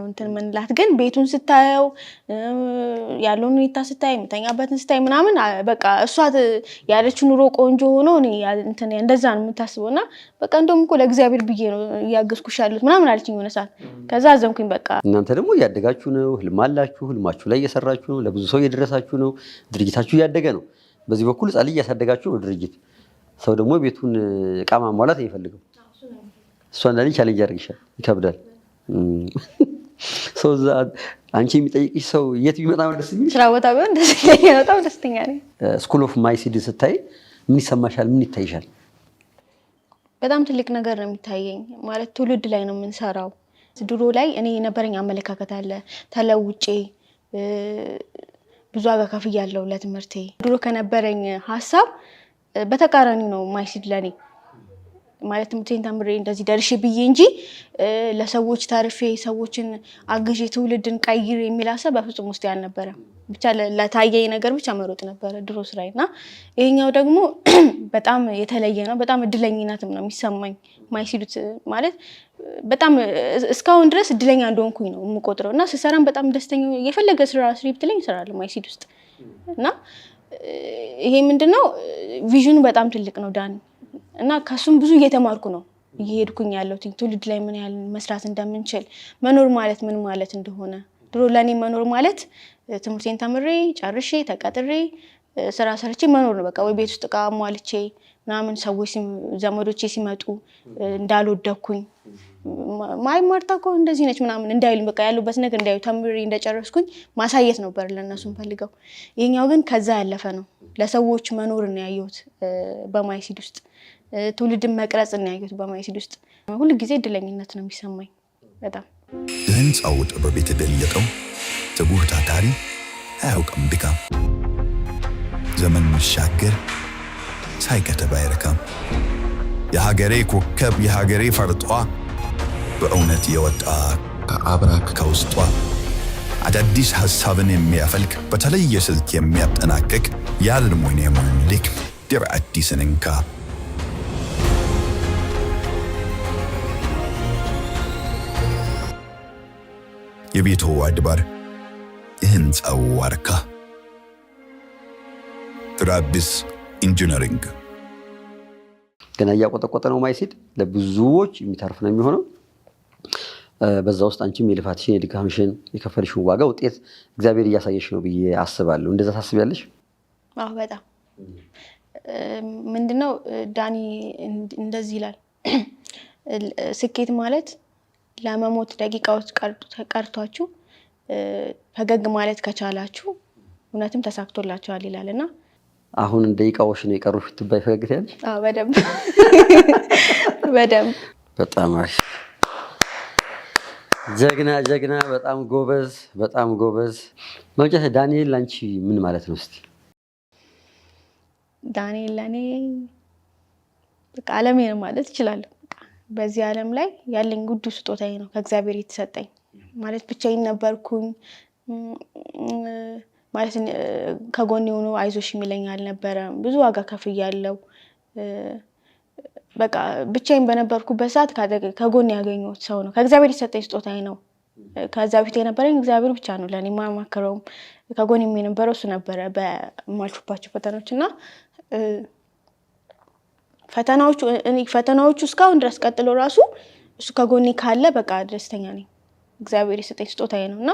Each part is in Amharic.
እንትን ምንላት። ግን ቤቱን ስታየው፣ ያለውን ሁኔታ ስታይ፣ የምተኛበትን ስታይ ምናምን፣ በቃ እሷ ያለችው ኑሮ ቆንጆ ሆኖ እኔ እንትን እንደዛ ነው የምታስበው። እና በቃ እንደውም እኮ ለእግዚአብሔር ብዬ ነው እያገዝኩሽ ያሉት ምናምን አለችኝ የሆነ ሰዓት። ከዛ አዘንኩኝ በቃ። እናንተ ደግሞ እያደጋችሁ ነው፣ ህልም አላችሁ፣ ህልማችሁ ላይ እየሰራችሁ ነው፣ ለብዙ ሰው እየደረሳችሁ ነው፣ ድርጅታችሁ እያደገ ነው። በዚህ በኩል ህፃን ልጅ እያሳደጋችሁ ነው ድርጅት። ሰው ደግሞ ቤቱን እቃ ማሟላት አይፈልግም። እሷ አንዳንዴ challenge ያደርግሻል፣ ይከብዳል። ሰው እዛ አንቺ የሚጠይቅሽ ሰው የት ቢመጣ ነው ደስ የሚልሽ? ስራ ቦታ ቢሆን ደስ ይለኛል። በጣም ደስተኛ ነኝ። School of MySeed ስታይ ምን ይሰማሻል? ምን ይታይሻል? በጣም ትልቅ ነገር ነው የሚታየኝ። ማለት ትውልድ ላይ ነው የምንሰራው። ድሮ ላይ እኔ የነበረኝ አመለካከት አለ፣ ተለውጬ ብዙ ዋጋ ከፍያለሁ ለትምህርቴ። ድሮ ከነበረኝ ሀሳብ በተቃራኒ ነው MySeed ለኔ። ማለት ትምህርቴን ተምሬ እንደዚህ ደርሼ ብዬ እንጂ ለሰዎች ተርፌ፣ ሰዎችን አግዤ፣ ትውልድን ቀይር የሚል ሀሳብ በፍጹም ውስጤ አልነበረም። ብቻ ለታየኝ ነገር ብቻ መሮጥ ነበረ ድሮ ስራዬ። እና ይሄኛው ደግሞ በጣም የተለየ ነው። በጣም እድለኝነትም ነው የሚሰማኝ። MySeed ማለት በጣም እስካሁን ድረስ እድለኛ እንደሆንኩኝ ነው የምቆጥረው። እና ስሰራም በጣም ደስተኛ፣ የፈለገ ስራ ስሪ ብትለኝ እሰራለሁ MySeed ውስጥ። እና ይሄ ምንድነው፣ vision ኑ በጣም ትልቅ ነው ዳኒ፣ እና ከሱም ብዙ እየተማርኩ ነው እየሄድኩኝ ያለሁት፣ ትውልድ ላይ ምን ያህል መስራት እንደምንችል፣ መኖር ማለት ምን ማለት እንደሆነ። ድሮ ለእኔ መኖር ማለት ትምህርቴን ተምሬ ጨርሼ ተቀጥሬ ስራ ሰርቼ መኖር ነው በቃ፣ ወይ ቤት ውስጥ እቃ አሟልቼ ምናምን፣ ሰዎች ዘመዶቼ ሲመጡ እንዳልወደኩኝ፣ ማይ ማርታ እኮ እንደዚህ ነች ምናምን እንዳይሉ፣ በቃ ያሉበት ነገር እንዳዩ፣ ተምሬ እንደጨረስኩኝ ማሳየት ነበር ለእነሱ ፈልገው። ይሄኛው ግን ከዛ ያለፈ ነው። ለሰዎች መኖር ነው ያየሁት በ MySeed ውስጥ፣ ትውልድን መቅረጽ ነው ያየሁት በ MySeed ውስጥ። ሁሉ ጊዜ እድለኝነት ነው የሚሰማኝ በጣም። የህንፃው ጥበብ የተገለጠው ትጉህ ታታሪ አያውቅም ድካም፣ ዘመን መሻገር ሳይከተብ አይረካም። የሀገሬ ኮከብ የሀገሬ ፈርጧ፣ በእውነት የወጣ ከአብራክ ከውስጧ፣ አዳዲስ ሐሳብን የሚያፈልቅ፣ በተለየ ስልት የሚያጠናቅቅ የአልሙኒየሙን ሊቅ ድር አዲስን እንካ። የቤቱ አድባር፣ የህንፃው ዋርካ፣ ድር አዲስ ኢንጂነሪንግ። ገና እያቆጠቆጠ ነው MySeed፣ ለብዙዎች የሚተርፍ ነው የሚሆነው። በዛ ውስጥ አንቺም የልፋትሽን፣ የድካምሽን፣ የከፈልሽውን ዋጋ ውጤት እግዚአብሔር እያሳየሽ ነው ብዬ አስባለሁ። እንደዛ ታስቢያለሽ? አዎ በጣም። ምንድነው ዳኒ እንደዚህ ይላል፣ ስኬት ማለት ለመሞት ደቂቃዎች ቀርቷችሁ ፈገግ ማለት ከቻላችሁ እውነትም ተሳክቶላችኋል ይላል። እና አሁን ደቂቃዎች ነው የቀሩሽ ብትባይ ፈገግ ትያለሽ? አዎ በደንብ በደንብ። በጣም አሪፍ፣ ጀግና ጀግና፣ በጣም ጎበዝ፣ በጣም ጎበዝ። መጨረሻ ዳንኤል ላንቺ ምን ማለት ነው እስቲ? ዳንኤል ለእኔ በቃ ዓለሜ ነው ማለት እችላለሁ። በቃ በዚህ ዓለም ላይ ያለኝ ውዱ ስጦታዬ ነው ከእግዚአብሔር የተሰጠኝ። ማለት ብቻዬን ነበርኩኝ፣ ማለት ከጎኔ ሆኖ አይዞሽ የሚለኝ አልነበረም። ብዙ ዋጋ ከፍያለሁ። በቃ ብቻዬን በነበርኩበት ሰዓት ከጎኔ ያገኘሁት ሰው ነው። ከእግዚአብሔር የተሰጠኝ ስጦታዬ ነው። ከዛ በፊት የነበረኝ እግዚአብሔር ብቻ ነው ለእኔ የማማክረውም፣ ከጎኔም የነበረው እሱ ነበረ በማልፍባቸው ፈተናዎች። እና ፈተናዎቹ እኔ ፈተናዎቹ እስካሁን ድረስ ቀጥሎ ራሱ እሱ ከጎኔ ካለ በቃ ደስተኛ ነኝ። እግዚአብሔር የሰጠኝ ስጦታዬ ነው። እና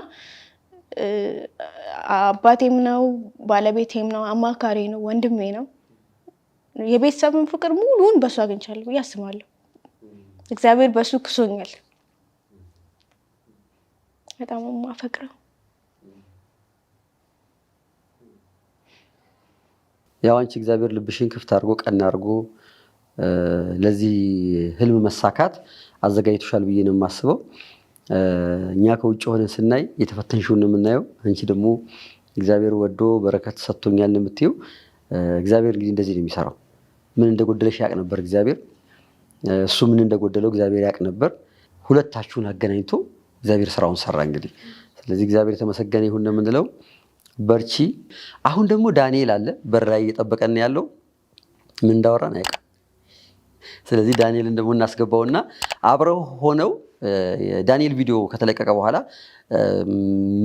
አባቴም ነው፣ ባለቤቴም ነው፣ አማካሪ ነው፣ ወንድሜ ነው። የቤተሰብን ፍቅር ሙሉውን በሱ አግኝቻለሁ ብዬ አስባለሁ። እግዚአብሔር በሱ ክሶኛል። በጣም የማፈቅረው። ያው አንቺ እግዚአብሔር ልብሽን ክፍት አድርጎ፣ ቀና አድርጎ ለዚህ ህልም መሳካት አዘጋጅቶሻል ብዬ ነው የማስበው። እኛ ከውጭ ሆነን ስናይ የተፈተንሽውን ነው የምናየው። አንቺ ደግሞ እግዚአብሔር ወዶ በረከት ሰጥቶኛል ነው የምትይው። እግዚአብሔር እንግዲህ እንደዚህ ነው የሚሰራው። ምን እንደጎደለሽ ያውቅ ነበር እግዚአብሔር። እሱ ምን እንደጎደለው እግዚአብሔር ያውቅ ነበር። ሁለታችሁን አገናኝቶ እግዚአብሔር ስራውን ሰራ እንግዲህ። ስለዚህ እግዚአብሔር የተመሰገነ ይሁን ነው የምንለው። በርቺ። አሁን ደግሞ ዳንኤል አለ በር ላይ እየጠበቀን ያለው፣ ምን እንዳወራን አያውቅም። ስለዚህ ዳንኤልን ደግሞ እናስገባውና አብረው ሆነው ዳንኤል ቪዲዮ ከተለቀቀ በኋላ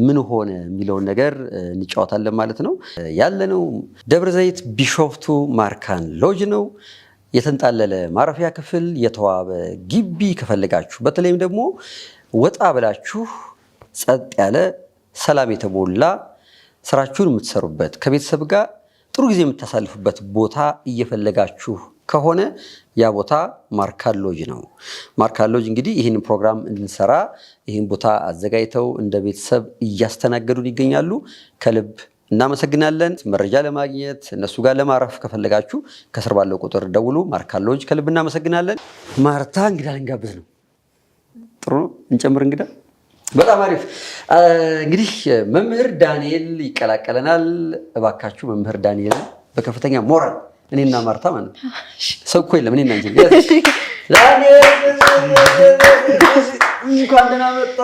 ምን ሆነ የሚለውን ነገር እንጫወታለን ማለት ነው። ያለነው ደብረ ዘይት ቢሾፍቱ ማርካን ሎጅ ነው። የተንጣለለ ማረፊያ ክፍል፣ የተዋበ ግቢ ከፈለጋችሁ በተለይም ደግሞ ወጣ ብላችሁ ጸጥ ያለ ሰላም የተሞላ ስራችሁን የምትሰሩበት ከቤተሰብ ጋር ጥሩ ጊዜ የምታሳልፉበት ቦታ እየፈለጋችሁ ከሆነ ያ ቦታ ማርካን ሎጅ ነው። ማርካን ሎጅ እንግዲህ ይህን ፕሮግራም እንድንሰራ ይህን ቦታ አዘጋጅተው እንደ ቤተሰብ እያስተናገዱን ይገኛሉ። ከልብ እናመሰግናለን። መረጃ ለማግኘት እነሱ ጋር ለማረፍ ከፈለጋችሁ ከስር ባለው ቁጥር ደውሉ። ማርካን ሎጅ ከልብ እናመሰግናለን። ማርታ እንግዳ ልንጋብዝ ነው። ጥሩ ነው። እንጨምር እንግዳ። በጣም አሪፍ። እንግዲህ መምህር ዳንኤል ይቀላቀለናል። እባካችሁ መምህር ዳንኤልን በከፍተኛ ሞራል እኔና ማርታ ማለት ነው። ሰው እኮ የለም እኔና እንጂ። ዳንኤል እንኳን ደህና መጣ።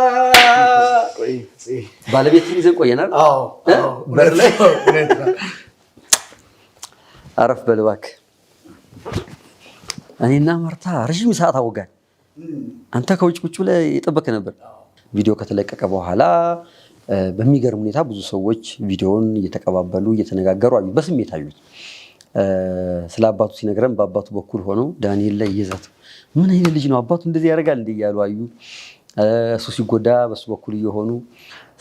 ባለቤትን ይዘን ቆየናል። በር ላይ አረፍ በል እባክህ። እኔና ማርታ ረዥም ሰዓት አወጋን። አንተ ከውጭ ቁጭ ብለህ የጠበቅህ ነበር። ቪዲዮ ከተለቀቀ በኋላ በሚገርም ሁኔታ ብዙ ሰዎች ቪዲዮውን እየተቀባበሉ እየተነጋገሩ አዩ፣ በስሜት አዩት። ስለ አባቱ ሲነግረን በአባቱ በኩል ሆነው ዳንኤል ላይ እየዛቱ ምን አይነት ልጅ ነው አባቱ እንደዚህ ያደርጋል እንዲህ እያሉ አዩ። እሱ ሲጎዳ በሱ በኩል እየሆኑ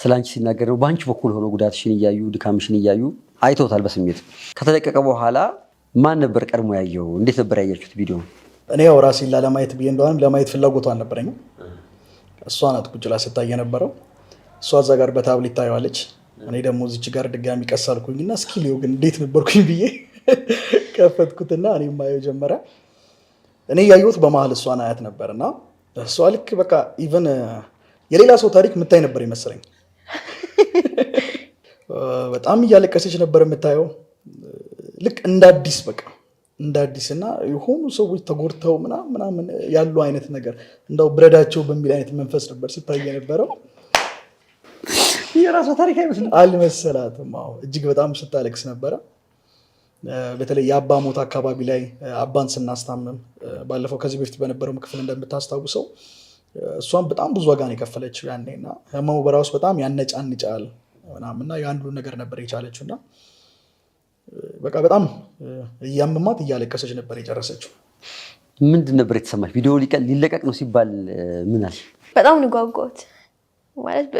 ስለ አንቺ ሲናገር ነው በአንቺ በኩል ሆነው ጉዳትሽን እያዩ ድካምሽን እያዩ አይተውታል በስሜት። ከተለቀቀ በኋላ ማን ነበር ቀድሞ ያየው? እንዴት ነበር ያያችሁት ቪዲዮ? እኔ ያው ራሴን ላለማየት ብዬ እንደሆነ ለማየት ፍላጎቱ አልነበረኝም። እሷ ናት ቁጭ ብላ ስታይ የነበረው። እሷ እዛ ጋር በታብሌት ታየዋለች። እኔ ደግሞ እዚች ጋር ድጋሚ ቀስ አልኩኝና እስኪ ልየው ግን እንዴት ነበርኩኝ ብዬ ከፈትኩትና እኔ ማየው ጀመረ። እኔ እያየሁት በመሀል እሷን አያት ነበር እና እሷ ልክ በቃ even የሌላ ሰው ታሪክ የምታይ ነበር ይመስለኝ። በጣም እያለቀሰች ነበር የምታየው። ልክ እንደ አዲስ በቃ እንደ አዲስ እና የሆኑ ሰዎች ተጎድተው ምናምን ምናምን ያሉ አይነት ነገር እንደው ብረዳቸው በሚል አይነት መንፈስ ነበር ስታይ የነበረው። የራሷ ታሪክ አይመስልም አልመሰላትም። አዎ እጅግ በጣም ስታለቅስ ነበረ። በተለይ የአባ ሞት አካባቢ ላይ አባን ስናስታምም ባለፈው ከዚህ በፊት በነበረው ክፍል እንደምታስታውሰው እሷም በጣም ብዙ ዋጋ ነው የከፈለችው ያኔ እና ህመሙ በራሱ በጣም ያነጫንጫል ምናምን እና ያን ሁሉ ነገር ነበር የቻለችው እና በቃ በጣም እያመማት እያለቀሰች ነበር የጨረሰችው። ምንድን ነበር የተሰማሽ? ቪዲዮ ሊለቀቅ ነው ሲባል ምን አልሽ? በጣም ነው የጓጓሁት። ማለት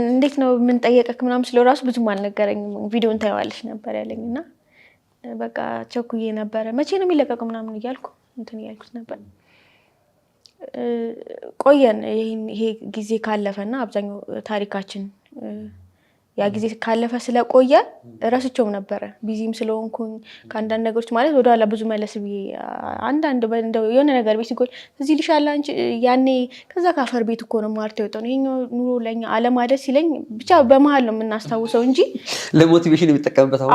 እንዴት ነው ምን ጠየቀክ ምናምን ስለው ራሱ ብዙም አልነገረኝም። ቪዲዮን ታየዋለሽ ነበር ያለኝ እና በቃ ቸኩዬ ነበረ። መቼ ነው የሚለቀቀው ምናምን እያልኩ እንትን እያልኩት ነበር። ቆየን። ይሄ ጊዜ ካለፈና አብዛኛው ታሪካችን ያ ጊዜ ካለፈ ስለቆየ ረስቼውም ነበረ። busy ም ስለሆንኩኝ ከአንዳንድ ነገሮች ማለት ወደኋላ ብዙ መለስ ብዬ አንዳንድ የሆነ ነገር ቤት ሲጎል እዚህ ልሻለ አንቺ ያኔ ከዛ ከአፈር ቤት እኮ ነው ማርታ የወጣው ነው ይኸኛው ኑሮ ለኛ አለማደስ ሲለኝ ብቻ በመሀል ነው የምናስታውሰው እንጂ ለ motivation የሚጠቀምበት አሁን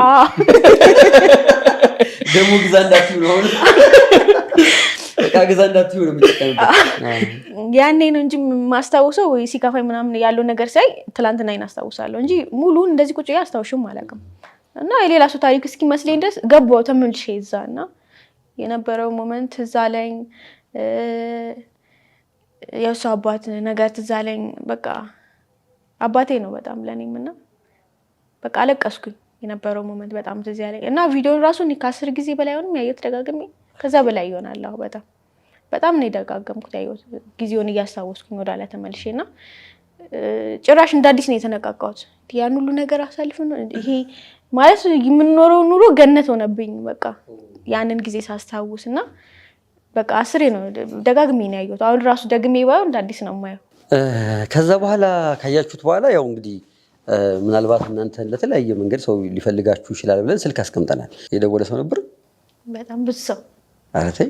ደግሞ ግዛ እንዳትዪ ነው አሁን ዕቃ ግዛ እንዳትዪ ነው የሚጠቀምበት። ያኔ ነው እንጂ የማስታውሰው ወይ ሲከፋኝ ምናምን ያለው ነገር ሳይ ትላንትና አስታውሳለሁ እንጂ ሙሉን እንደዚህ ቁጭ አስታውሽም አላውቅም። እና የሌላ ሰው ታሪክ እስኪመስለኝ ድረስ ገባሁ ተመልሼ እዛ እና የነበረው moment እዛ አለኝ። የእሱ አባት ነገር ትዝ አለኝ። በቃ አባቴ ነው በጣም ለእኔም እና በቃ አለቀስኩኝ። የነበረው moment በጣም ትዝ ያለኝ እና ቪዲዮን ራሱ እኔ ከ10 ጊዜ በላይ ሆንም ያየሁት ደጋግሜ ከዛ በላይ ይሆናል። አዎ በጣም በጣም ነው የደጋገምኩት ያየሁት ጊዜውን እያስታወስኩኝ ወደኋላ ተመልሼ እና ጭራሽ እንደ አዲስ ነው የተነቃቃሁት። ያን ሁሉ ነገር አሳልፍ ነው ይሄ ማለት የምንኖረው ኑሮ ገነት ሆነብኝ። በቃ ያንን ጊዜ ሳስታውስ እና በቃ 10 ነው ደጋግሜ ነው ያየሁት። አሁን ራሱ ደግሜ ባየው እንደ አዲስ ነው የማየው። ከዛ በኋላ ካያችሁት በኋላ ያው እንግዲህ ምናልባት እናንተን ለተለያየ መንገድ ሰው ሊፈልጋችሁ ይችላል ብለን ስልክ አስቀምጠናል። የደወለ ሰው ነበር? በጣም ብዙ ሰው። ኧረ ተይ።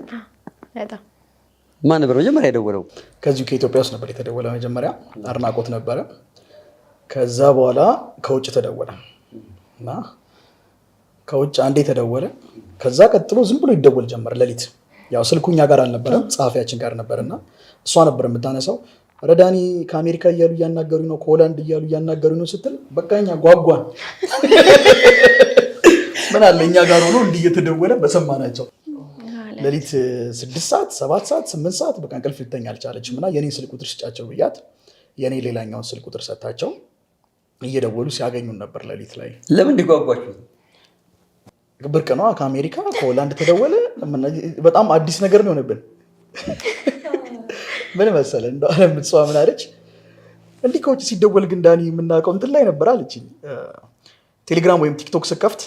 በጣም ማን ነበር መጀመሪያ የደወለው? ከዚሁ ከኢትዮጵያ ውስጥ ነበር የተደወለ። መጀመሪያ አድናቆት ነበረ። ከዛ በኋላ ከውጭ ተደወለ እና ከውጭ አንዴ ተደወለ። ከዛ ቀጥሎ ዝም ብሎ ይደወል ጀመር ሌሊት። ያው ስልኩ እኛ ጋር አልነበረም፣ ጸሐፊያችን ጋር ነበር እና እሷ ነበር የምታነሳው። ረዳኒ ከአሜሪካ እያሉ እያናገሩኝ ነው፣ ከሆላንድ እያሉ እያናገሩኝ ነው ስትል በቃ እኛ ጓጓን። ምን አለ እኛ ጋር ሆኖ እንዲህ እየተደወለ በሰማናቸው። ሌሊት 6 ሰዓት፣ 7 ሰዓት፣ 8 ሰዓት በቃ እንቅልፍ ልተኛ አልቻለችም። እና የኔን ስልክ ቁጥር ስጫቸው ብያት የኔ ሌላኛውን ስልክ ቁጥር ሰጥታቸው እየደወሉ ሲያገኙን ነበር ሌሊት ላይ። ለምን እንዲጓጓችሁ? ብርቅ ነዋ። ከአሜሪካ ከሆላንድ ተደወለ። በጣም አዲስ ነገር ነው የሆነብን። ምን መሰለህ፣ እንደው አለም ምጽዋ ምን አለች፣ እንዲህ ከውጭ ሲደወል ግን ዳኒ የምናውቀው እንትን ላይ ነበር አለችኝ። ቴሌግራም ወይም ቲክቶክ ስከፍት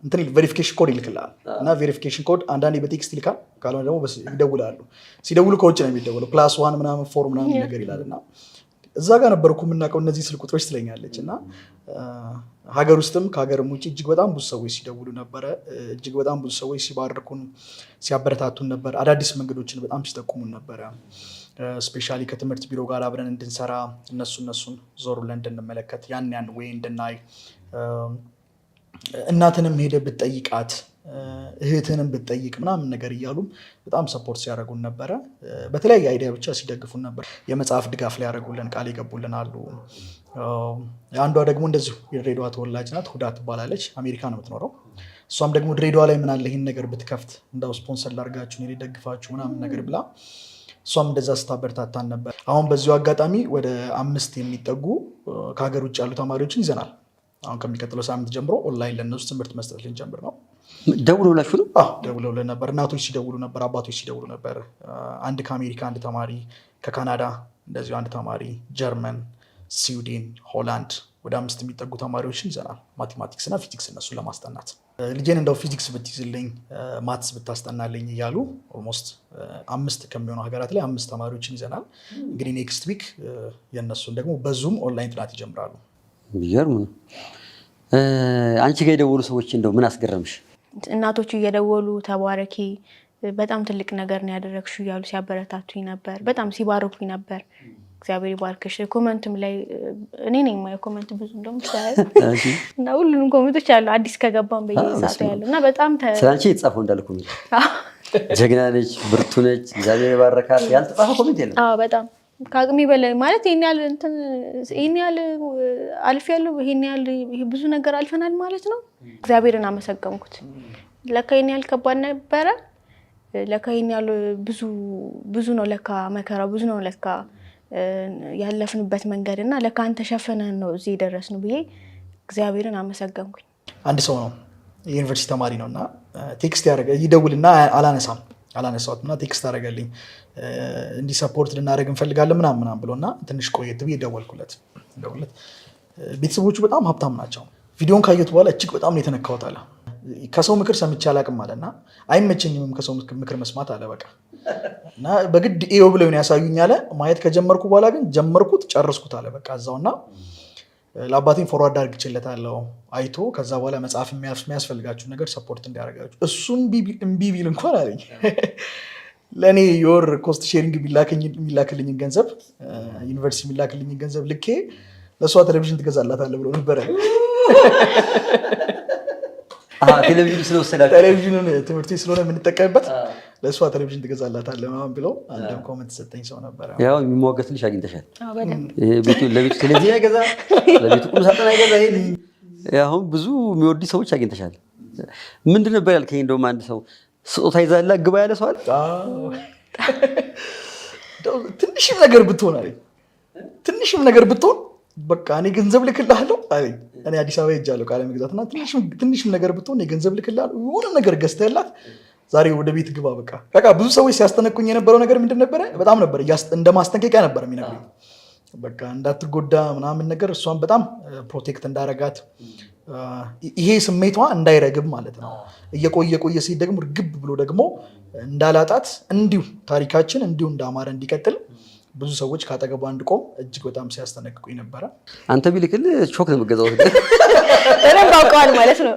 እንትን verification code ይልክልሃል እና verification code አንዳንዴ በ text ይልካል፣ ካልሆነ ደግሞ ይደውላሉ። ሲደውሉ ከውጭ ነው የሚደውለው፣ +1 ምናምን 4 ምናምን ነገር ይላል እና እዛ ጋር ነበርኩ የምናውቀው እነዚህ ስልክ ቁጥሮች ትለኛለች። እና ሀገር ውስጥም ከሀገርም ውጭ እጅግ በጣም ብዙ ሰዎች ሲደውሉ ነበረ። እጅግ በጣም ብዙ ሰዎች ሲባርኩን፣ ሲያበረታቱን ነበር። አዳዲስ መንገዶችን በጣም ሲጠቁሙን ነበረ። Especially ከትምህርት ቢሮ ጋር አብረን እንድንሰራ፣ እነሱን ዞር ብለን እንድንመለከት፣ ያን ያን ወይ እንድናይ፣ እናትንም ሄደ ብትጠይቃት፣ እህትንም ብትጠይቅ ምናምን ነገር እያሉም በጣም support ሲያደርጉን ነበረ። በተለያየ idea ብቻ ሲደግፉን ነበር። የመጽሐፍ ድጋፍ ሊያደርጉልን ቃል የገቡልን አሉ። አንዷ ደግሞ እንደዚሁ የድሬዳዋ ተወላጅ ናት፣ ሁዳ ትባላለች። አሜሪካ ነው የምትኖረው። እሷም ደግሞ ድሬዳዋ ላይ ምን አለ ይህን ነገር ብትከፍት፣ እንዳው ስፖንሰር ላድርጋችሁ፣ እኔ ልደግፋችሁ ምናምን ነገር ብላ እሷም እንደዛ ስታበረታታን ነበር። አሁን በዚሁ አጋጣሚ ወደ አምስት የሚጠጉ ከሀገር ውጭ ያሉ ተማሪዎችን ይዘናል። አሁን ከሚቀጥለው ሳምንት ጀምሮ ኦንላይን ለእነሱ ትምህርት መስጠት ልንጀምር ነው። ደውለውላችሁ ነው? አዎ፣ ደውለውልን ነበር። እናቶች ሲደውሉ ነበር፣ አባቶች ሲደውሉ ነበር። አንድ ከአሜሪካ አንድ ተማሪ፣ ከካናዳ እንደዚሁ አንድ ተማሪ፣ ጀርመን፣ ስዊድን፣ ሆላንድ ወደ አምስት የሚጠጉ ተማሪዎችን ይዘናል። Mathematics እና ፊዚክስ እነሱን ለማስጠናት፣ ልጄን እንደው ፊዚክስ ብትይዝልኝ፣ maths ብታስጠናልኝ እያሉ almost አምስት ከሚሆኑ ሀገራት ላይ አምስት ተማሪዎችን ይዘናል። እንግዲህ next week የእነሱን ደግሞ በ Zoom online ጥናት ይጀምራሉ። የሚገርም ነው። አንቺ ጋር የደወሉ ሰዎች እንደው ምን አስገረምሽ? እናቶቹ እየደወሉ ተባረኪ፣ በጣም ትልቅ ነገር ነው ያደረግሽው እያሉ ሲያበረታቱኝ ነበር። በጣም ሲባርኩኝ ነበር። እግዚአብሔር ይባርክሽ። Comment ም ላይ እኔ ነኝ የማየው comment ብዙ እንደውም እና ሁሉንም comment ኦች አሉ፣ አዲስ ከገባም በየሰዓቱ ያለው እና በጣም ስለ አንቺ የተጻፈው እንዳለ comment ጀግና ነች፣ ብርቱ ነች፣ እግዚአብሔር የባረካት ያልተጻፈ comment የለም። አዎ፣ በጣም ከአቅሜ በላይ ማለት ይሄን ያህል እንትን፣ ይሄን ያህል አልፌያለሁ፣ ይሄን ያህል ብዙ ነገር አልፈናል ማለት ነው። እግዚአብሔርን አመሰገንኩት። ለካ ይሄን ያህል ከባድ ነበረ። ለካ ይሄን ያህል ብዙ ብዙ ነው፣ ለካ መከራው ብዙ ነው፣ ለካ ያለፍንበት መንገድ እና ለካ አንተ ሸፍነን ነው እዚህ የደረስነው ብዬ እግዚአብሔርን አመሰገንኩኝ። አንድ ሰው ነው፣ የዩኒቨርሲቲ ተማሪ ነው እና text ያደረገ ይደውልና አላነሳም፣ አላነሳሁትም እና text አደረገልኝ፣ እንዲህ support ልናደርግ እንፈልጋለን ምናምን ምናምን ብሎ እና ትንሽ ቆየት ብዬ ደወልኩለት። ቤተሰቦቹ በጣም ሀብታም ናቸው። ቪዲዮን ካየሁት በኋላ እጅግ በጣም ነው የተነካሁት አለ። ከሰው ምክር ሰምቼ አላውቅም አለ እና አይመቸኝምም ከሰው ምክር መስማት አለ በቃ፣ እና በግድ ይኸው ብለው ነው ያሳዩኝ አለ። ማየት ከጀመርኩ በኋላ ግን ጀመርኩት ጨረስኩት አለ በቃ እዛው። እና ለአባቴም forward አድርግቼለታለሁ፣ አይቶ ከዛ በኋላ መጽሐፍ የሚያስፈልጋችሁ ነገር support እንዲያደርጋችሁ፣ እሱም እምቢ ቢል እንኳን አለኝ፣ ለእኔ የወር cost sharing የሚላክልኝን ገንዘብ፣ ዩኒቨርሲቲ የሚላክልኝን ገንዘብ ልኬ ለእሷ ቴሌቪዥን ትገዛላታለህ ብሎ ነበረ። ቴሌቪዥኑ ስለወሰዳችሁ። ቴሌቪዥኑን ትምህርት ቤት ስለሆነ የምንጠቀምበት ለእሷ ቴሌቪዥን ትገዛላታለህ ምናምን ብለው አንድም comment ሰጠኝ ሰው ነበረ። ያው የሚሟገትልሽ አግኝተሻል። በደንብ። ይሄ ለቤቱ ቴሌቪዥን አይገዛ፣ ለቤቱ ቁም ሳጥን አይገዛ። ይሄ ልጅ አሁን ብዙ የሚወዱ ሰዎች አግኝተሻል። ምንድን ነበር ያልከኝ? እንደውም አንድ ሰው ስጦታ ይዛላ ግባ ያለ ሰው አለ። እንደው ትንሽም ነገር ብትሆን አለኝ፣ ትንሽም ነገር ብትሆን በቃ እኔ ገንዘብ ልክልሃለሁ አለኝ። እኔ አዲስ አበባ ሄጃለሁ ቃለ መግዛት እና ትንሽም ነገር ብትሆን እኔ ገንዘብ ልክልሃለሁ፣ የሆነ ነገር ገዝተህላት ዛሬ ወደ ቤት ግባ። በቃ በቃ ብዙ ሰዎች ሲያስጠነቁኝ የነበረው ነገር ምንድን ነበረ? በጣም ነበር እንደ ማስጠንቀቂያ ነበር የሚነግሩኝ። በቃ እንዳትጎዳ ምናምን ነገር፣ እሷን በጣም protect እንዳረጋት፣ ይሄ ስሜቷ እንዳይረግብ ማለት ነው። እየቆየ ቆየ ሲሄድ ደግሞ እርግብ ብሎ ደግሞ እንዳላጣት፣ እንዲሁ ታሪካችን እንዲሁ እንዳማረ እንዲቀጥል ብዙ ሰዎች ካጠገቧ እንድቆም እጅግ በጣም ሲያስጠነቅቁኝ ነበረ። አንተ ቢልክልህ ቾክ ነው የምገዛው። በደንብ አውቀዋል ማለት ነው።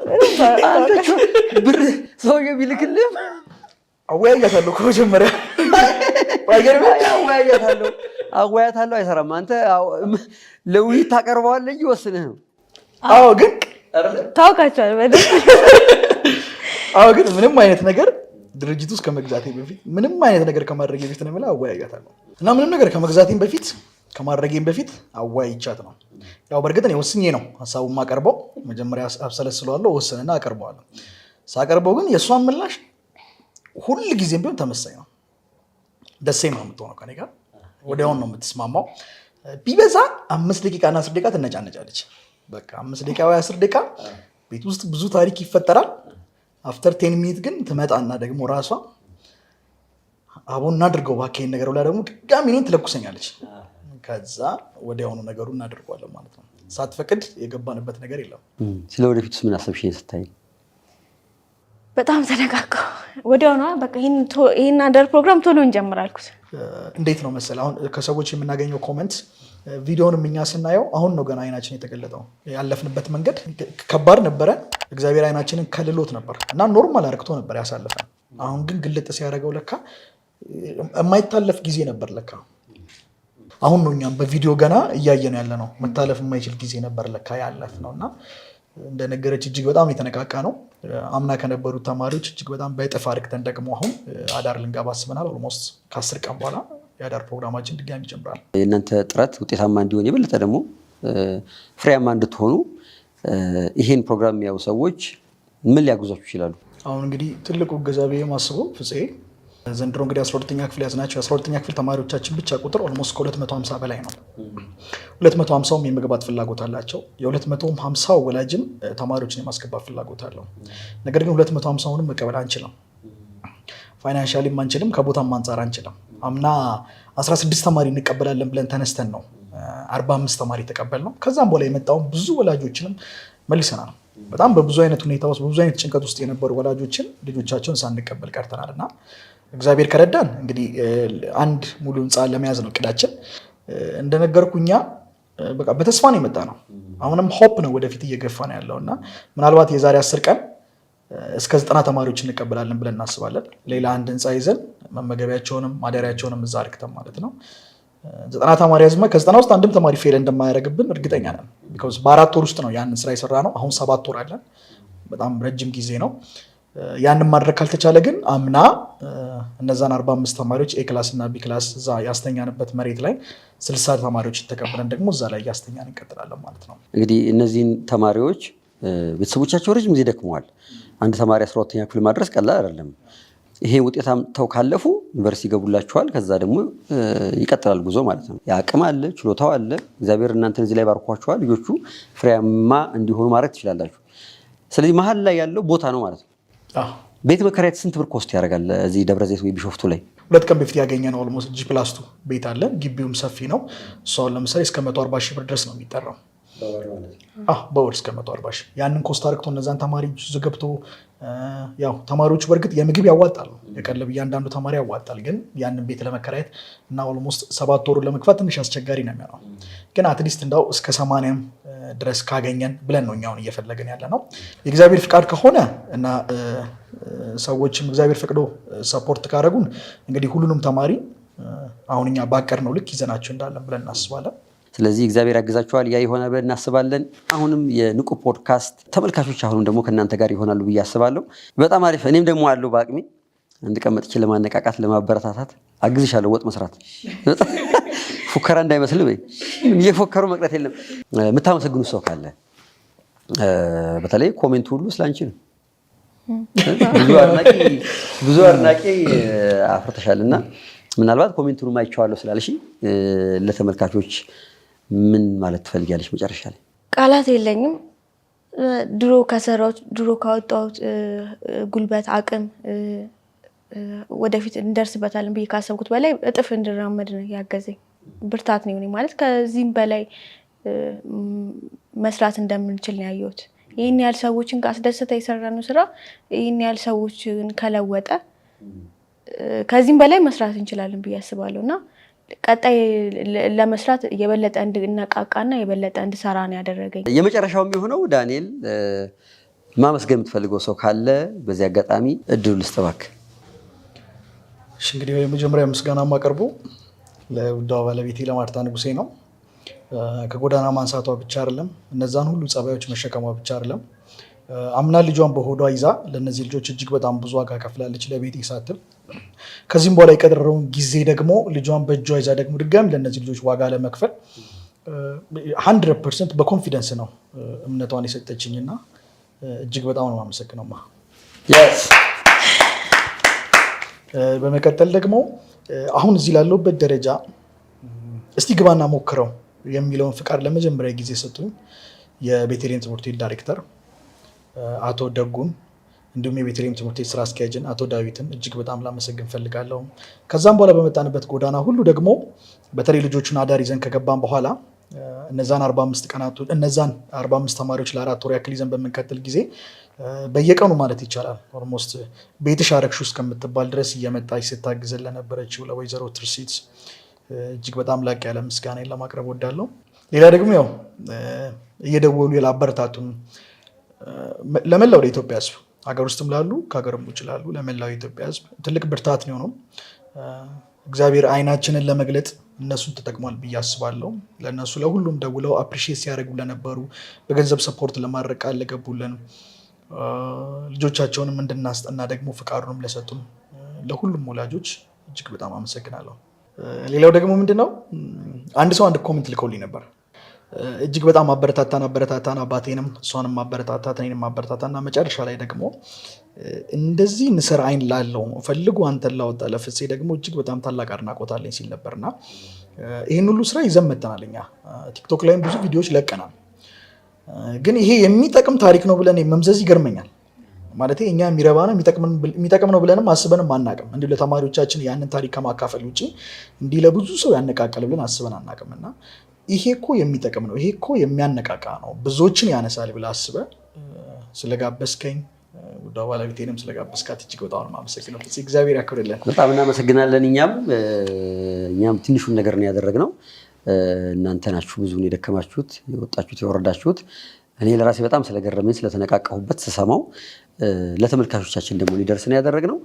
አንተ ቾክ ብር ሰውዬው ቢልክልህ አወያያታለሁ እኮ መጀመሪያ። አይገርምም? አወያያታለሁ አወያታለሁ አይሰራም። አንተ ለውይይት ታቀርበዋለህ እንጂ ወስንህ ነው። አዎ ግን ታውቃቸዋል በደንብ። አዎ ግን ምንም አይነት ነገር ድርጅት ውስጥ ከመግዛቴ በፊት፣ ምንም አይነት ነገር ከማድረጌ በፊት ነው የምልህ አወያያታለሁ። እና ምንም ነገር ከመግዛቴም በፊት ከማድረጌም በፊት አወያይቻት ነው። ያው በእርግጥ እኔ ወስኜ ነው ሀሳቡን የማቀርበው። መጀመሪያ አብሰለስለዋለሁ፣ ወስንና አቀርበዋለሁ። ሳቀርበው ግን የእሷን ምላሽ ሁል ጊዜም ቢሆን ተመሳሳይ ነው። The same ነው የምትሆነው ከእኔ ጋር፣ ወዲያውን ነው የምትስማማው። ቢበዛ 5 ደቂቃ እና 10 ደቂቃ ትነጫነጫለች። በቃ 5 ደቂቃ ወይ 10 ደቂቃ ቤት ውስጥ ብዙ ታሪክ ይፈጠራል። After 10 minute ግን ትመጣና ደግሞ ራሷ አቦ እናድርገው እባክህ ይሄን ነገር ብላ ደግሞ ድጋሚ እኔን ትለኩሰኛለች። ከዛ ወዲያውኑ ነገሩ እናደርገዋለን ማለት ነው። ሳትፈቅድ የገባንበት ነገር የለም። ስለ ወደፊቱስ ምን አሰብሽ ስታይ? በጣም ተነቃቃሁ። ወዲያውኑ በቃ ይህን አዳር ፕሮግራም ቶሎ እንጀምር አልኩት። እንዴት ነው መሰለህ፣ አሁን ከሰዎች የምናገኘው comment፣ ቪዲዮንም እኛ ስናየው አሁን ነው ገና አይናችን የተገለጠው። ያለፍንበት መንገድ ከባድ ነበረ። እግዚአብሔር አይናችንን ከልሎት ነበር እና normal አርግቶ ነበር ያሳለፈን። አሁን ግን ግልጥ ሲያደርገው ለካ የማይታለፍ ጊዜ ነበር ለካ። አሁን ነው እኛም በቪዲዮ ገና እያየን ያለ ነው። መታለፍ የማይችል ጊዜ ነበር ለካ ያለፍ ነው። እና እንደነገረች እጅግ በጣም የተነቃቃ ነው። አምና ከነበሩት ተማሪዎች እጅግ በጣም በእጥፍ አድርገን ደግሞ አሁን አዳር ልንገባ አስበናል። Almost ከ10 ቀን በኋላ የአዳር ፕሮግራማችን ድጋሚ ይጀምራል። የእናንተ ጥረት ውጤታማ እንዲሆን፣ የበለጠ ደግሞ ፍሬያማ እንድትሆኑ ይሄን ፕሮግራም የሚያዩ ሰዎች ምን ሊያግዟችሁ ይችላሉ? አሁን እንግዲህ ትልቁ እገዛ ብዬ የማስበው ፍፄ፣ ዘንድሮ እንግዲህ 12ኛ ክፍል ያዝናቸው የ12ኛ ክፍል ተማሪዎቻችን ብቻ ቁጥር almost ከ250 በላይ ነው። 250ውም የመግባት ፍላጎት አላቸው። የ250 ወላጅም ተማሪዎችን የማስገባት ፍላጎት አለው። ነገር ግን 250ውንም መቀበል አንችልም። Financially ም አንችልም፣ ከቦታም አንጻር አንችልም። አምና 16 ተማሪ እንቀበላለን ብለን ተነስተን ነው 45 ተማሪ የተቀበልነው። ከዛም በኋላ የመጣውን ብዙ ወላጆችንም መልሰናል። በጣም በብዙ አይነት ሁኔታ ውስጥ፣ በብዙ አይነት ጭንቀት ውስጥ የነበሩ ወላጆችን ልጆቻቸውን ሳንቀበል ቀርተናል። እና እግዚአብሔር ከረዳን እንግዲህ አንድ ሙሉ ህንፃ ለመያዝ ነው እቅዳችን። እንደነገርኩ እኛ በቃ በተስፋ ነው የመጣነው። አሁንም hope ነው ወደፊት እየገፋ ነው ያለው። እና ምናልባት የዛሬ 10 ቀን እስከ 90 ተማሪዎች እንቀበላለን ብለን እናስባለን። ሌላ አንድ ህንፃ ይዘን መመገቢያቸውንም ማደሪያቸውንም እዛ አርግተን ማለት ነው። 90 ተማሪ ያዝማ ከ90 ውስጥ አንድም ተማሪ fail እንደማያደርግብን እርግጠኛ ነን። Because በ4 ወር ውስጥ ነው ያንን ስራ የሰራነው። አሁን 7 ወር አለን። በጣም ረጅም ጊዜ ነው። ያንን ማድረግ ካልተቻለ ግን አምና እነዛን 45 ተማሪዎች A class እና B class እዛ ያስተኛንበት መሬት ላይ 60 ተማሪዎች ተቀብለን ደግሞ እዛ ላይ እያስተኛን እንቀጥላለን ማለት ነው። እንግዲህ እነዚህን ተማሪዎች ቤተሰቦቻቸው ረጅም ጊዜ ደክመዋል። አንድ ተማሪ 12ኛ ክፍል ማድረስ ቀላል አይደለም። ይሄ ውጤት አምጥተው ካለፉ ዩኒቨርሲቲ ይገቡላቸዋል። ከዛ ደግሞ ይቀጥላል ጉዞ ማለት ነው። የአቅም አለ፣ ችሎታው አለ። እግዚአብሔር እናንተን እዚህ ላይ ባርኳቸዋል። ልጆቹ ፍሬያማ እንዲሆኑ ማድረግ ትችላላችሁ። ስለዚህ መሀል ላይ ያለው ቦታ ነው ማለት ነው። ቤት መከራየት ስንት ብር cost ያደርጋል? እዚህ ደብረ ዘይት ወይ ቢሾፍቱ ላይ? 2 ቀን በፊት ያገኘነው almost G+2 ቤት አለ። ግቢውም ሰፊ ነው። እሱ አሁን ለምሳሌ እስከ 140 ሺህ ብር ድረስ ነው የሚጠራው በወር፣ እስከ 140 ሺህ። ያንን cost አርግቶ እነዛን ተማሪዎች ይዞ ገብቶ፣ ያው ተማሪዎቹ በእርግጥ የምግብ ያዋጣሉ፣ የቀለብ እያንዳንዱ ተማሪ ያዋጣል። ግን ያንን ቤት ለመከራየት እና almost 7 ወሩን ለመክፈት ትንሽ አስቸጋሪ ነው የሚሆነው። ግን at least እንዳው እስከ 80ም ድረስ ካገኘን ብለን ነው እኛውን እየፈለግን ያለ ነው። የእግዚአብሔር ፍቃድ ከሆነ እና ሰዎችም እግዚአብሔር ፈቅዶ support ካደረጉን እንግዲህ ሁሉንም ተማሪ አሁን እኛ ባቀድነው ልክ ይዘናቸው እንዳለን ብለን እናስባለን። ስለዚህ እግዚአብሔር ያግዛችኋል፣ ያ ይሆናል ብለን እናስባለን። አሁንም የንቁ ፖድካስት ተመልካቾች አሁንም ደግሞ ከእናንተ ጋር ይሆናሉ ብዬ አስባለሁ። በጣም አሪፍ። እኔም ደግሞ አለሁ በአቅሜ፣ አንድ ቀን መጥቼ ለማነቃቃት ለማበረታታት አግዝሻለሁ። ወጥ መስራት ፉከራ እንዳይመስል በይ፣ እየፎከሩ መቅረት የለም። የምታመሰግኑ ሰው ካለ፣ በተለይ comment ሁሉ ስላንቺ ነው። ብዙ አድናቂ አፍርተሻል እና ምናልባት comment ኡን አይቼዋለሁ ስላልሽ ለተመልካቾች ምን ማለት ትፈልጊያለሽ መጨረሻ ላይ? ቃላት የለኝም። ድሮ ከሰራሁት፣ ድሮ ካወጣሁት ጉልበት፣ አቅም፣ ወደፊት እንደርስበታለን ብዬ ካሰብኩት በላይ እጥፍ እንድራመድ ነው ያገዘኝ። ብርታት ነው የሆነኝ። ማለት ከዚህም በላይ መስራት እንደምንችል ነው ያየሁት። ይህን ያህል ሰዎችን ካስደሰተ፣ የሰራነው ስራ ይህን ያህል ሰዎችን ከለወጠ ከዚህም በላይ መስራት እንችላለን ብዬ አስባለሁ። እና ቀጣይ ለመስራት የበለጠ እንድነቃቃና የበለጠ እንድሰራ ነው ያደረገኝ። የመጨረሻው የሚሆነው ዳንኤል፣ ማመስገን የምትፈልገው ሰው ካለ በዚህ አጋጣሚ እድሉ ልስጥ እባክህ። እሺ፣ እንግዲህ የመጀመሪያ ምስጋና የማቀርበው ለውዷ ባለቤቴ ለማርታ ንጉሴ ነው። ከጎዳና ማንሳቷ ብቻ አይደለም፣ እነዛን ሁሉ ጸባዮች መሸከሟ ብቻ አይደለም። አምና ልጇን በሆዷ ይዛ ለእነዚህ ልጆች እጅግ በጣም ብዙ ዋጋ ከፍላለች ለቤቴ ሳትል። ከዚህም በኋላ የቀረውን ጊዜ ደግሞ ልጇን በእጇ ይዛ ደግሞ ድጋሚ ለእነዚህ ልጆች ዋጋ ለመክፈል 100% በ confidence ነው እምነቷን የሰጠችኝ። እና እጅግ በጣም ነው የማመሰግነው ማ። በመቀጠል ደግሞ አሁን እዚህ ላለሁበት ደረጃ እስቲ ግባና ሞክረው የሚለውን ፍቃድ ለመጀመሪያ ጊዜ ሰጡኝ የቤተልሔም ትምህርት ቤት ዳይሬክተር አቶ ደጉን እንዲሁም የቤተልሔም ትምህርት ቤት ስራ አስኪያጅን አቶ ዳዊትን እጅግ በጣም ላመሰግን ፈልጋለሁ። ከዛም በኋላ በመጣንበት ጎዳና ሁሉ ደግሞ በተለይ ልጆቹን አዳር ይዘን ከገባን በኋላ እነዛን 45 ቀናት፣ እነዛን 45 ተማሪዎች ለ4 ወር ያክል ይዘን በምንቀጥል ጊዜ በየቀኑ ማለት ይቻላል almost ቤትሽ አረግሹ እስከምትባል ድረስ እየመጣች ስታግዘን ለነበረችው ለወይዘሮ ትርሲት እጅግ በጣም ላቅ ያለ ምስጋናዬን ለማቅረብ እወዳለሁ። ሌላ ደግሞ ያው እየደወሉ ላበረታቱን ለመላው ለኢትዮጵያ ሕዝብ፣ ሀገር ውስጥም ላሉ ከሀገርም ውጭ ላሉ ለመላው የኢትዮጵያ ሕዝብ ትልቅ ብርታት ነው የሆነው። እግዚአብሔር አይናችንን ለመግለጥ እነሱን ተጠቅሟል ብዬ አስባለሁ። ለእነሱ ለሁሉም ደውለው appreciate ሲያደርጉ ለነበሩ፣ በገንዘብ support ለማድረግ ቃል ለገቡልን፣ ልጆቻቸውንም እንድናስጠና ደግሞ ፍቃዱንም ለሰጡን ለሁሉም ወላጆች እጅግ በጣም አመሰግናለሁ። ሌላው ደግሞ ምንድነው፣ አንድ ሰው አንድ comment ልከውልኝ ነበር። እጅግ በጣም አበረታታን አበረታታን፣ አባቴንም እሷንም አበረታታት፣ እኔንም አበረታታን እና መጨረሻ ላይ ደግሞ እንደዚህ ንስር አይን ላለው ፈልጎ አንተን ላወጣ ለፍፄ ደግሞ እጅግ በጣም ታላቅ አድናቆት አለኝ ሲል ነበርና ይህን ሁሉ ስራ ይዘን መጥተናል። እኛ ቲክቶክ ላይም ብዙ ቪዲዮዎች ለቀናል። ግን ይሄ የሚጠቅም ታሪክ ነው ብለን መምዘዝ ይገርመኛል። ማለት እኛ የሚረባ ነው፣ የሚጠቅም ነው ብለንም አስበንም አናቅም። እንዲሁ ለተማሪዎቻችን ያንን ታሪክ ከማካፈል ውጭ እንዲህ ለብዙ ሰው ያነቃቃል ብለን አስበን አናቅም። እና ይሄ እኮ የሚጠቅም ነው፣ ይሄ እኮ የሚያነቃቃ ነው፣ ብዙዎችን ያነሳል ብለህ አስበህ ስለጋበዝከኝ፣ ውዷ ባለቤቴንም ስለጋበዝካት እጅግ በጣም ነው የማመሰግነው። እግዚአብሔር ያክብርልን። በጣም እናመሰግናለን። እኛም ትንሹን ነገር ነው ያደረግነው። እናንተ ናችሁ ብዙውን የደከማችሁት፣ የወጣችሁት፣ የወረዳችሁት። እኔ ለራሴ በጣም ስለገረመኝ፣ ስለተነቃቀሁበት ስሰማው ለተመልካቾቻችን ደግሞ ሊደርስ ነው ያደረግነው።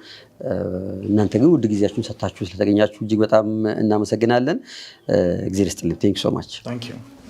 እናንተ ግን ውድ ጊዜያችሁን ሰጥታችሁ ስለተገኛችሁ እጅግ በጣም እናመሰግናለን። እግዚአብሔር ይስጥልን። Thank you so much። Thank you.